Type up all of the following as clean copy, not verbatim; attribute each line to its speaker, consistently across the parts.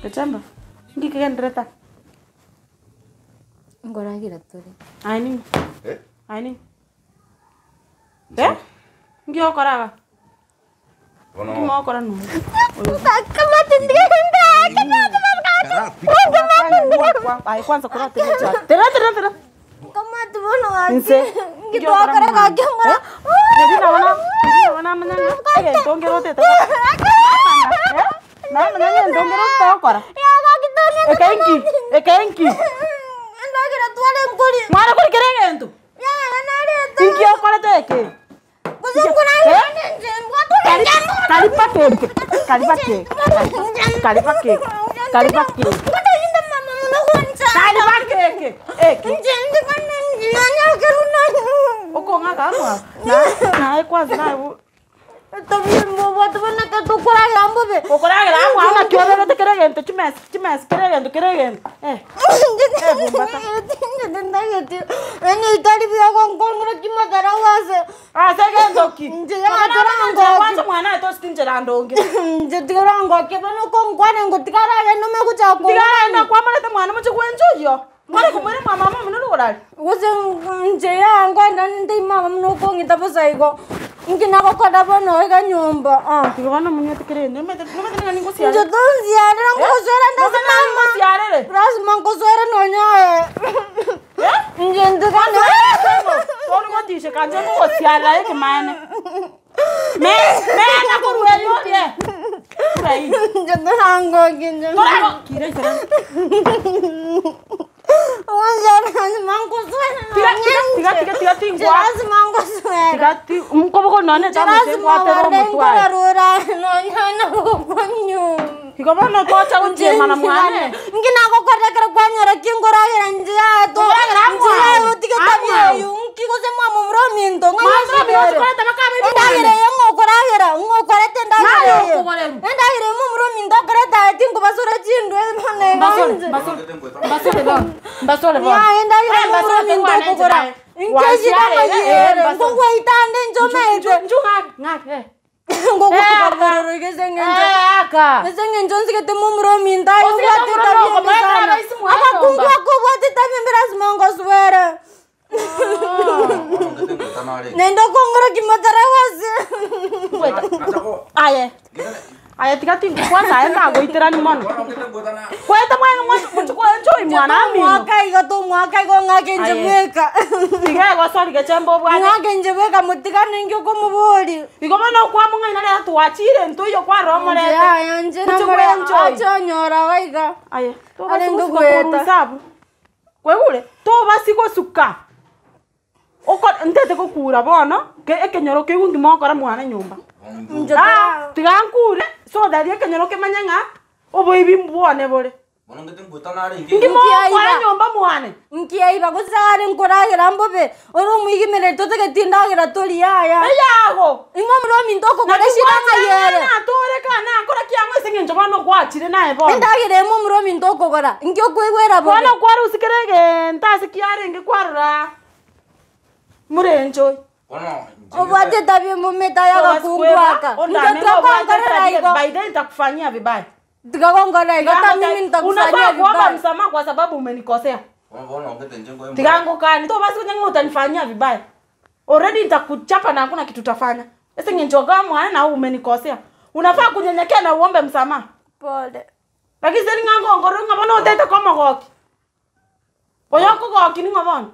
Speaker 1: Gechemba, nki kegenderete aa?
Speaker 2: Nkoragera tore.
Speaker 1: Aye ning'o?
Speaker 3: Eh?
Speaker 1: Aye ning'o? Eh? Nki ogokora iga?
Speaker 3: Bono
Speaker 1: Nki mogokora nonya? Aye kwanza kora tera chake. Tera tera tera.
Speaker 2: Kamati bono gaki.
Speaker 1: Inse.
Speaker 2: Nki twakora gaki omora.
Speaker 1: Neri nabo na- neri nabo namanya ng'a egento nkere otete Eh? Namanya ng'a egento nkere otete gokora. Eke inki? Eke inki?
Speaker 2: Endagera tware nkori.
Speaker 1: Mware kori kera egento?
Speaker 2: Yaya narete.
Speaker 1: Inki okorete eke?
Speaker 2: Gose nkoragera ninche mbwate
Speaker 1: Kari
Speaker 2: orogendo.
Speaker 1: karipa keke. Karipa keke. Karipa keke. Karipa keke.
Speaker 2: Ngotoinde mama muno gwanchanda.
Speaker 1: Karipa keke. Eke.
Speaker 2: Inche ndigane nanyakerwa na
Speaker 1: Okong'aka amo na naye kwanza naye bo
Speaker 2: Tabia mbobwate bono ekero tokoragera mbobe.
Speaker 1: okoragera amo aa naki orerete kera egento chimesa chimesa kera egento kera egento eh.
Speaker 2: Inche tintageti yaani tari buya gonkong'ora kimadharau ase
Speaker 1: Ase egento ki?
Speaker 2: Inche
Speaker 1: Nchera kwanza mwana aye tositi nchera ndonge.
Speaker 2: Inche tiga orangokie bono okonkwana ngotiga aragende ome gochaka
Speaker 1: Tiga aragende kwamorete mwana moche gwencha oyio. Mware komoira mwa mama omino nigo orare.
Speaker 2: Gose inche yangwana ntei mama buna okong'ita bosa igo, inki nagokora bono iga nyomba ah.
Speaker 1: Tiga bono omonywete kera egento nomanyete nomanyete ng'a ningosiarere.
Speaker 2: Inche tonsiarera ngogosoera nde ase
Speaker 1: Nomanyete ng'a
Speaker 2: mama,
Speaker 1: ningosiarere.
Speaker 2: lasima ngosoere nonye aye. Inche ntigane.
Speaker 1: Bono gotisheka inche ngogosiarera ekemaene. Me mena korwa erio orie. Kura ii.
Speaker 2: Inche torangokie inche.
Speaker 1: Torago kira isere.
Speaker 2: Ogonsiarera lasima ngosoere
Speaker 1: Tiga
Speaker 2: nonye
Speaker 1: tiga tiga
Speaker 2: inche.
Speaker 1: tiga tiga
Speaker 2: Inche
Speaker 1: tingwa.
Speaker 2: lasima ngosoere.
Speaker 1: Tiga ti nkoboko nonye
Speaker 2: Inche
Speaker 1: etamoche
Speaker 2: lasima
Speaker 1: ngwatere
Speaker 2: wande
Speaker 1: omotwe aye.
Speaker 2: nkorarora nonye nagokwa nyuma.
Speaker 1: Igo bono tocha gotiemana mwane.
Speaker 2: Inki nagokorera ekero kwanyora ki nkoragera inche yaye to
Speaker 1: Nkoragera amo
Speaker 2: inche yaye
Speaker 1: ao,
Speaker 2: otige
Speaker 1: amo
Speaker 2: tabia
Speaker 1: ao.
Speaker 2: eywo nki gose mwamomura ominto ng'ai
Speaker 1: Mwamomura ominto
Speaker 2: osibere?
Speaker 1: okoreta baka abaibori
Speaker 2: Endagera
Speaker 1: bane.
Speaker 2: eye ng'o okoragera ng'o okoreta endagera
Speaker 1: Naye
Speaker 2: eye
Speaker 1: okogoreru.
Speaker 2: endagera eye momura ominto okoreta aye tinkobasora chindwe bono iga
Speaker 1: Mbasore,
Speaker 2: inche.
Speaker 1: mbasore, mbasore bono, mbasore bono.
Speaker 2: Yaye endagera
Speaker 1: Eh,
Speaker 2: momura
Speaker 1: mbasore
Speaker 2: ominto
Speaker 1: tokwane inche
Speaker 2: okogora
Speaker 1: naye.
Speaker 2: inche eshida
Speaker 1: Wansiarere,
Speaker 2: ng'ai
Speaker 1: eh,
Speaker 2: ere
Speaker 1: mbasore.
Speaker 2: nkogwaitande inche omanyete.
Speaker 1: Nchu, nchu ng'ake, ng'ake, eh.
Speaker 2: Ngogokorora iga ase eng'encho
Speaker 1: Eh, aka.
Speaker 2: ase eng'encho nsigete momura ominto aye
Speaker 1: Osigete
Speaker 2: obwate
Speaker 1: momura
Speaker 2: etabia
Speaker 1: omoko,
Speaker 2: embe
Speaker 1: moetera
Speaker 2: sana.
Speaker 1: abaisi mwaye
Speaker 2: Abakungu
Speaker 1: nyomba.
Speaker 2: aka obwate etabia embe lasima ngoswere. Naende okongora kimatarau ase.
Speaker 1: Aye. Aye tiga tingokwana aye nagoiterani mono. Kwete mwa mochie mwana amino.
Speaker 2: Tomwaka iga tomwaka igo ng'ake inche
Speaker 1: Aye.
Speaker 2: bweka.
Speaker 1: Tiga egosori gechembe obwate.
Speaker 2: Ng'ake inche bweka motigane inki okomoboria.
Speaker 1: Igo bono okwamong'aina rero twachire intwe kwarora omorete.
Speaker 2: Yaya inche
Speaker 1: Mochie
Speaker 2: namore
Speaker 1: gwenchoi.
Speaker 2: ache onyora iga iga.
Speaker 1: Aye, tobasi
Speaker 2: Arenge
Speaker 1: gosuka
Speaker 2: goeta.
Speaker 1: korwa isabu. Kwaigure? Tobasi gosuka. Oko ntete gokura bono, ke ekenyoro keigwe nki mogokora mwane nyomba.
Speaker 2: Inche
Speaker 1: Ah,
Speaker 2: tara-
Speaker 1: tiga nkure, so that ekenyoro kemanye ng'a oboibi mbwane bore. Nki mogokora
Speaker 2: Nkiaiba.
Speaker 1: nyomba mwane?
Speaker 2: Nkiaiba gose are nkoragera mbobe, ore omoigemereri totageti endagera torie yaya.
Speaker 1: Eyago!
Speaker 2: Ing'o omoro ominto okogora eshida ng'ai ere?
Speaker 1: Natoreka nakora ki ang'o ase eng'encho bono gwachire naye bono.
Speaker 2: Endagera emo omoro ominto okogora, inki okoigwera bobe?
Speaker 1: Bono kwarusia kera egento ase kiarenge kwarora morenche oyo.
Speaker 2: Obwate etabia emomete aye agakungu aka. Inche tigakonkorera igo.
Speaker 1: By then nitakufanyia vibaya.
Speaker 2: Tigakonkorera igo ata mimi nitakufanyia
Speaker 1: Unafaa kuomba
Speaker 2: vibaya.
Speaker 1: msamaha kwa sababu umenikosea. Tiga ngokani. Tobasi konya ng'a utanifanyia vibaya. Already nitakuchapa na hakuna kitu utafanya. Ase eng'encho kama mwana na umenikosea. Unafaa kunyenyekea na uombe msamaha.
Speaker 2: Pole.
Speaker 1: Lakini seri ng'a ngongorore ng'a bono otete komogoki. Oyo okogoki ning'o bono?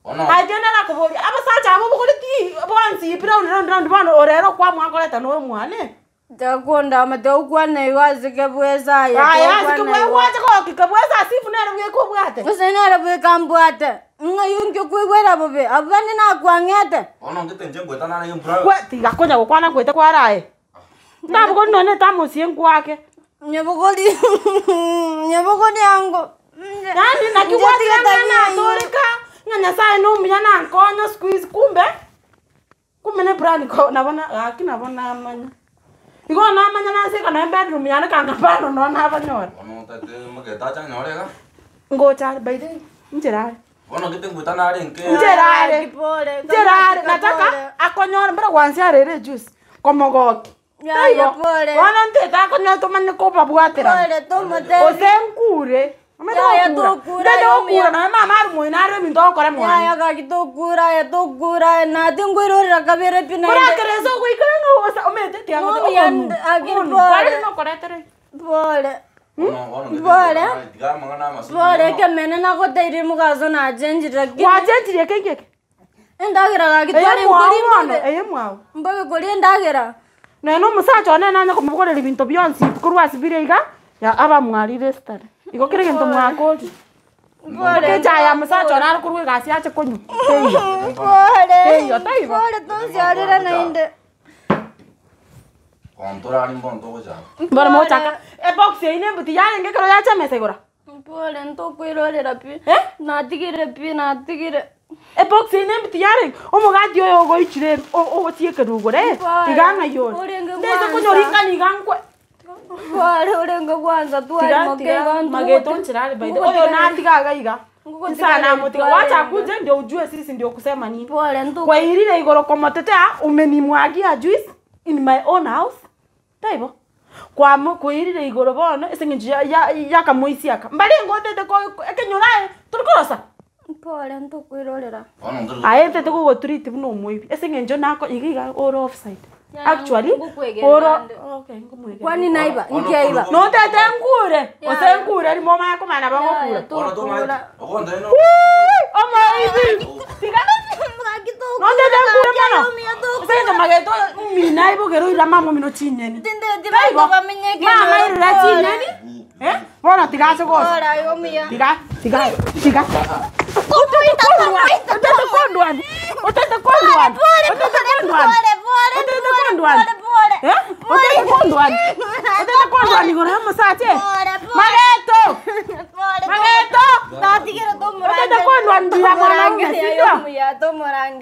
Speaker 1: Aye kende nakoboria, abasacha aba obogoretie bonsi pi round round round bono ore ere okwamua koreta noyo mwane?
Speaker 2: Tiga kondama tiga gokwana igo ase kebwesa aye,
Speaker 1: Aye
Speaker 2: tiga
Speaker 1: ase
Speaker 2: gokwana
Speaker 1: kebwe
Speaker 2: igo.
Speaker 1: gwacha goki kebwesa asifu nere bweka obwate.
Speaker 2: Gose nere bweka mbwate, ng'ai inki okoigwera bobe, abwo bande nakwang'ete.
Speaker 1: Kwe tiga konya gokwana nkoete kware aye. Ndabogori nonye etamosie nkwake.
Speaker 2: Nyebogori nyebogori ango.
Speaker 1: Yaani naki
Speaker 2: Inche
Speaker 1: gwatira
Speaker 2: tiga
Speaker 1: ng'a
Speaker 2: tabia eywo.
Speaker 1: natoreka, ng'a Nyasaye nomuya nankonya siku hizi kumbe, kumbe ne plan ko nabo na gaki nabo namanya. Igo namanya naseka nonya bedroom yane kanga bado nonya nabanyora. Ngocha are by the way, nchera are. Nchera are.
Speaker 2: Pole,
Speaker 1: Nchera are
Speaker 2: pole.
Speaker 1: nataka akonyore mbere gwansiarere ejuice, komogoki.
Speaker 2: Yaya,
Speaker 1: Taibo.
Speaker 2: pole.
Speaker 1: Bono ntete akonyora tomanye kobabwaterana.
Speaker 2: Pole, tomotebi.
Speaker 1: Gose nkure. Omanyete
Speaker 2: Yaya,
Speaker 1: gokura.
Speaker 2: tokura,
Speaker 1: Ntete
Speaker 2: yomia.
Speaker 1: gokura nonya mama are moino are ebinto ogokora mwane.
Speaker 2: Yaya gaki tokura aye tokura aye nati nkoirorera kabere pi naende.
Speaker 1: Korakera ase ogoikara ng'a ogosa omanyete tiga ngote
Speaker 2: Mumia,
Speaker 1: omonwe.
Speaker 2: akiri
Speaker 1: Omonwe.
Speaker 2: pole.
Speaker 1: Kwarire nokoretera
Speaker 2: Pole. Pole. Pole ekemene nagoteire mogaso nachenchire lakini.
Speaker 1: Gwachenchirie eke nki eke?
Speaker 2: Endagera gaki
Speaker 1: Eye
Speaker 2: tware
Speaker 1: mwao
Speaker 2: nkori
Speaker 1: bono,
Speaker 2: mbobe.
Speaker 1: eye mwao.
Speaker 2: Mbobe koria endagera.
Speaker 1: Nonya na omosacha one nanye komobogoreria ebinto bionsi korwa ase bire iga, ya abamwarire esitare. Igo kera egento mwakorire.
Speaker 2: Pole.
Speaker 1: Echae ya mosacha one are korwa egasi ache konywa, teiyo.
Speaker 2: Pole.
Speaker 1: Teiyo, taibo.
Speaker 2: Pole tonsiarere naende.
Speaker 1: Bono mogochaka, ebox eyio nembuti yarenge ekero yacha emesa igoro.
Speaker 2: Pole ntokoirorera pi.
Speaker 1: Eh?
Speaker 2: Natigire pi natigire.
Speaker 1: Ebox eye nembuti yarenge, omogati oyo ogoichire ogochia ekerugo re,
Speaker 2: Pole.
Speaker 1: iga ng'ai ore.
Speaker 2: Orenge
Speaker 1: Ndese
Speaker 2: gwansa.
Speaker 1: konyoringani iga nkwe.
Speaker 2: Pole orenge gwansa twari
Speaker 1: Tiga
Speaker 2: moke
Speaker 1: tiga
Speaker 2: iga
Speaker 1: mageto nchirare by the oyo natiga iga iga.
Speaker 2: Ngugotigara
Speaker 1: Nsa namotiga
Speaker 2: tware
Speaker 1: wacha
Speaker 2: iga.
Speaker 1: akuje ndio ujue sisi ndio kusema nini.
Speaker 2: Pole nto
Speaker 1: Kwairire igoro komotetea umenimwagia juice in my own house. Taibo. Kwamo kwairire igoro bono ase eng'encho ya ya yakamoisia aka. Mbare ngotete ko ekenyoro aye tori korosa.
Speaker 2: Pole ntokoirorera.
Speaker 1: Aye ntete kogotreat buna omoibi ase eng'encho nako iga iga ore offside.
Speaker 2: Yaya,
Speaker 1: Actually
Speaker 2: ngokwegerera
Speaker 1: oro
Speaker 2: ande.
Speaker 1: okay nkomoegerera.
Speaker 2: Kwani naiba? Nkiaiba?
Speaker 1: Notete nkure gose
Speaker 2: Yaya.
Speaker 1: nkure rimo omanye komanya bagokura.
Speaker 2: Yaya, tokura.
Speaker 1: Omoibi! Tiga notete nkure mono. Ase eng'encho mageto omino aibogere oira mama omino chinyeni. Taibo mama airera chinyeni eh bono tiga ase gocha. Tiga tiga tiga. Otete kondwani otete kondwani otete kondwani otete kondwani otete kondwani eh otete kondwani otete kondwani igoro ya omosacha eh. Mageto mageto otete kondwani mbuya mwanaume sindio?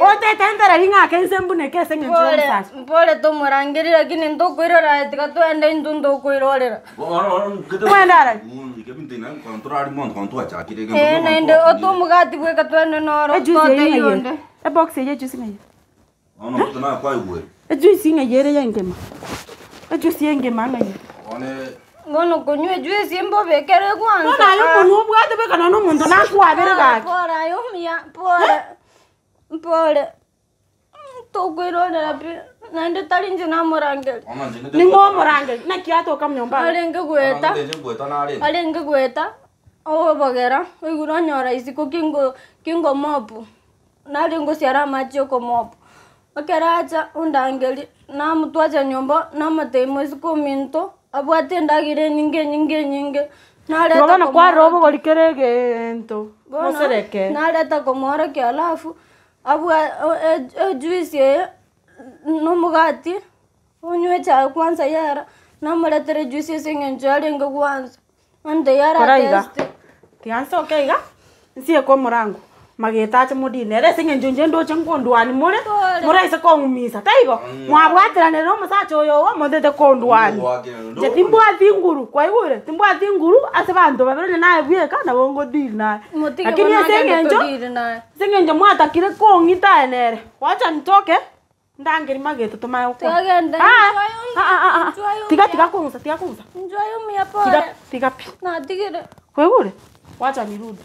Speaker 1: Otete ntereri ng'ake inse mbuneke ase eng'encho ya omosacha.
Speaker 2: Pole tomorangeri lakini ntokoirora tiga twende intwe ntokoirorera.
Speaker 1: Mwende arai.
Speaker 2: Eh, naende otomogati bweka twende noro
Speaker 1: Ejuice eye
Speaker 2: tote
Speaker 1: ng'ai
Speaker 2: yonde.
Speaker 1: ere? Ebox eye ejuice ng'ai ere? Ejuice ng'ai ere ya engima? Ejuice ya engima ng'ai ere?
Speaker 2: Bono konywa ejuice mbobe ekero egwansa.
Speaker 1: Bono aye omonwe obwate bweka nonya omonto nakwabere gaki.
Speaker 2: Pole aye omuya, pole, pole. Tokoirorera pi, naende tari inche namorangeria.
Speaker 1: Ning'o omorangeria? Naki atoka mnyomba aye?
Speaker 2: Arenge goeta, arenge goeta, obogera, oigure onyora isiko kingo kingomopu, nare ngosiara amache okomopu. Ekero acha ondangeria, namotwacha nyomba, namotebia moiseke ominto, abwate endagera enyinge enyinge enyinge,
Speaker 1: Igo
Speaker 2: nareta
Speaker 1: bono kwarora
Speaker 2: komoorokia.
Speaker 1: obogori kera egento,
Speaker 2: Bono
Speaker 1: mosereke.
Speaker 2: nareta komoorokia alafu, abwa ejuice eye na omogati, onywe echae kwanza yera, namoretera ejuice ase eng'encho yarenge gwansa, onde yara
Speaker 1: Kora iga,
Speaker 2: test.
Speaker 1: tiga nsoke iga, nsieke omorango, magete ache modini ere ase eng'encho inche ndoche nkondwani more,
Speaker 2: Pole.
Speaker 1: moraise kong'umisa, taibo? Mwabwateranire na omosacha oyo ogo motete kondwani. Inche timbwati nguru, kwaigure? Timbwati nguru ase abanto babere onye naye bweka nabo ngodili naye.
Speaker 2: Motige
Speaker 1: Lakini
Speaker 2: bono
Speaker 1: ase
Speaker 2: agende
Speaker 1: eng'encho,
Speaker 2: todili naye.
Speaker 1: ase eng'encho mwatakire kong'ita aye nere, wacha nitoke, ndangerie magete tomanye gokwana.
Speaker 2: Twagenda,
Speaker 1: Ah,
Speaker 2: nchwayo
Speaker 1: ah, ah, ah, ah.
Speaker 2: nchwayo
Speaker 1: Tiga
Speaker 2: mbuya.
Speaker 1: tiga kong'usa, tiga kong'usa.
Speaker 2: Nchwayo mbuya
Speaker 1: Tiga
Speaker 2: pole.
Speaker 1: tiga pi.
Speaker 2: Natigire.
Speaker 1: Kwaigure? Wacha nirudi.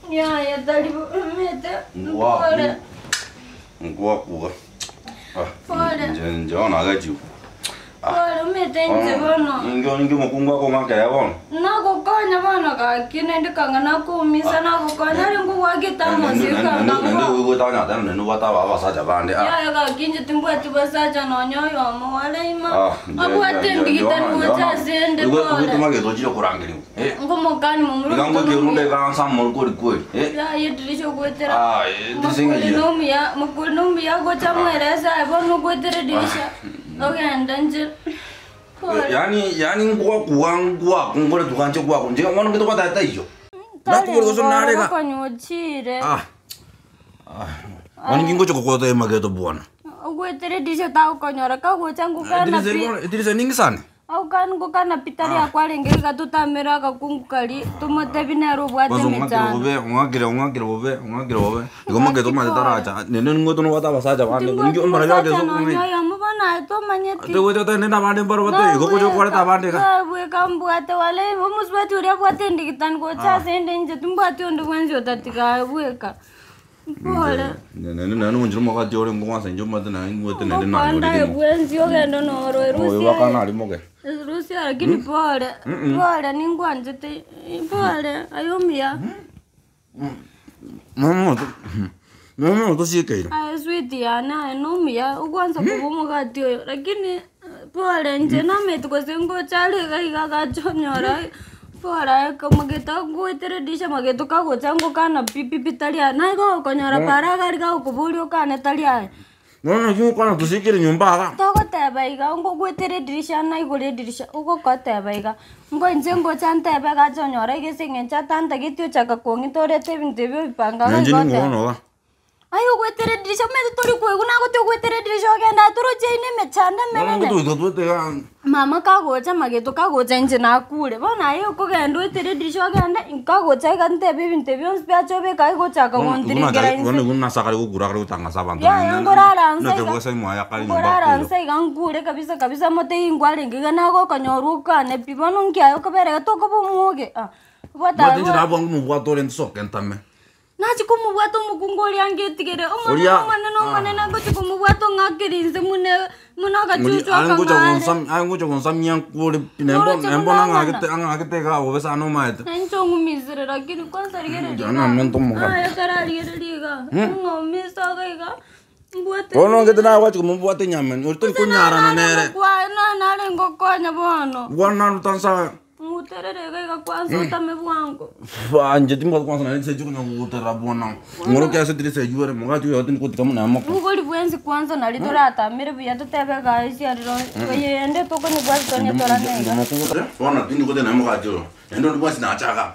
Speaker 2: Yaya tari mete. Pole. Pole. Pole mete inche bono.
Speaker 3: Inki omokungu akong'akera bono?
Speaker 2: Nagokonya bono gaki naende kanga nakoumisa nagokonya aria nkogwakete amasio kanga
Speaker 3: Naende
Speaker 2: nko.
Speaker 3: oigwete onye ateba naende obwate abasacha bande ah.
Speaker 2: Yaya gaki inche timbwati basacha nonya oyomo ware ima
Speaker 3: Ah, nje-
Speaker 2: abwate
Speaker 3: nje-
Speaker 2: endigita
Speaker 3: nje-
Speaker 2: ngocha
Speaker 3: nje-
Speaker 2: ase ende
Speaker 3: Igwe- igwe
Speaker 2: pole.
Speaker 3: tomagete ochire korangerigwa eh.
Speaker 2: Ngomokani momura
Speaker 3: Iga
Speaker 2: omonto
Speaker 3: ngoike
Speaker 2: nomuya.
Speaker 3: runde iga nsa more kori kweri eh.
Speaker 2: Yaya edirisha ogwetera.
Speaker 3: Ah, edirisha
Speaker 2: Makori
Speaker 3: ng'aiye.
Speaker 2: nomuya makori nomuya gocha mweresa aye bono ogwetera edirisha ogenda nchera. Pole.
Speaker 3: Yaani yaani ngwakuga ngwaku nkore tuganche gwaku nje bono ngete gwatete taiyo. Nakobori gose nare iga.
Speaker 2: Konya ochire.
Speaker 3: Ah. Ah. Bono inki ngocha kokwota mageto bwana.
Speaker 2: Ogwetera edirisha tagokonyora kagocha ngokana
Speaker 3: Edirisha
Speaker 2: pi.
Speaker 3: bono edirisha ningisane.
Speaker 2: Aukani ngokana pi tari akwarenge iga totamere agakungu karia tomotebi nere obwate
Speaker 3: Kwanza ong'akire
Speaker 2: emechando.
Speaker 3: bobe, ong'akire ong'akire bobe, ong'akire bobe. Igo moke tomanyete taracha, naende nigo tonobwate abasacha bande,
Speaker 2: Timbwati
Speaker 3: ninki omorabia
Speaker 2: mosacha
Speaker 3: ogesa
Speaker 2: nonya
Speaker 3: okong'aina.
Speaker 2: oyomo bono aye tomanyeti.
Speaker 3: Togocha otebe nende abande mbaro bataiyo, igo ogocha okwarete abande iga.
Speaker 2: Bweka mbwate wale omosubati oria abwate endigitani gocha ase ende inche timbwati onde bwensi otatiga aye bweka. Mpore.
Speaker 3: Naende naende omonchire omogati ore ngokwansa inche omanyete naye ngwete naende
Speaker 2: Ngokwanda
Speaker 3: nanyorire
Speaker 2: aye
Speaker 3: mo.
Speaker 2: bwensi ogende noro
Speaker 3: Oyo
Speaker 2: erusia
Speaker 3: bakana
Speaker 2: aye.
Speaker 3: arimoke.
Speaker 2: Erusia lakini pore, pore ningwanchete, pore aye omuya.
Speaker 3: Mono mono tosiekeire.
Speaker 2: Aye sweet yane aye nomuya, ogwansa koba omogati oyo, lakini pore inche namanyete gose ngocha are iga iga agacha onyora pore aye kamogete agoetera edisha mageto kagocha ngokana pi pi pi tari aye, naye gokonyora para iga aria gagokoboria okane tari aye.
Speaker 3: Bono naki ngokwana tosiekere nyomba iga.
Speaker 2: Togoteba iga, ngogoetera edirisha naigure edirisha, ogokoteba iga, ngo inche ngocha ntebe iga ache onyore iga ase eng'encho atantageti ochaka kong'ita orete ebinto ebio obipanga
Speaker 3: Na
Speaker 2: iga
Speaker 3: inche
Speaker 2: igo
Speaker 3: ning'o
Speaker 2: oteba.
Speaker 3: bono iga.
Speaker 2: Aye ogoetera edirisha omanyete tori koigwa nagote ogoetera edirisha ogende aye toroche aine emechando
Speaker 3: Bono
Speaker 2: emenene.
Speaker 3: ngotoika twete iga.
Speaker 2: Mama kagocha mageto kagocha inche nakure, bono aye okogenda oetere edirisha ogende, nkagocha iga ntebe ebinto ebi bionsi pi ache obeke aye gochaka gontirikera inse.
Speaker 3: Bono igo nase akare gokura akare gotangasa abanto
Speaker 2: Yaya nkorara nse
Speaker 3: naki
Speaker 2: iga,
Speaker 3: bwesa imo aye akare nyomba
Speaker 2: nkorara
Speaker 3: akoira.
Speaker 2: nse iga nkure kabisa kabisa motei nkwarenge iga nagokonyorwa okane pi, bono nki aye okobera iga tokoba omwoge ah, bwata
Speaker 3: Bwate inche nabwango mobwate ore nsoke ntame.
Speaker 2: Nachia komobwata omokungu oria angetigere, Omonene,
Speaker 3: Oria-
Speaker 2: Omonene, Omonene, ngochia komobwata ong'akere inse muna muna
Speaker 3: Ng'ori-
Speaker 2: agachuchu
Speaker 3: aye ngocha
Speaker 2: akang'are.
Speaker 3: gonsam- aye ngocha gonsamia nkore pi, na
Speaker 2: Oroche
Speaker 3: embo-
Speaker 2: buna
Speaker 3: na embono
Speaker 2: ang'ana.
Speaker 3: ang'agete ang'agete iga bobe sana omaete.
Speaker 2: Na inche ong'umisire lakini kwanza rigereria
Speaker 3: Inche namente omogaka.
Speaker 2: Aye kararigereria iga, ong'umisa iga iga, mbwate
Speaker 3: Bono ngete nagwachia komobwata enyama ori tori konyarana nere.
Speaker 2: Nare ngokonya bono.
Speaker 3: Bono naruta nsa.
Speaker 2: Ng'uterere iga iga kwanza otame bwango.
Speaker 3: Fua, inche timbwati kwansa naende chisegi chikonya gogoterera bono. Ng'orokia ase edirisa eywo ere mogati oyo tindi gotika buna amoko.
Speaker 2: Bogori bwensi kwanza nari toratamere buya totebe iga esiarero oye ende tokonyebwati tonyetorane iga.
Speaker 3: Bono tindi goteba naye mogati oyo, naende onde bwensi nacha igaa.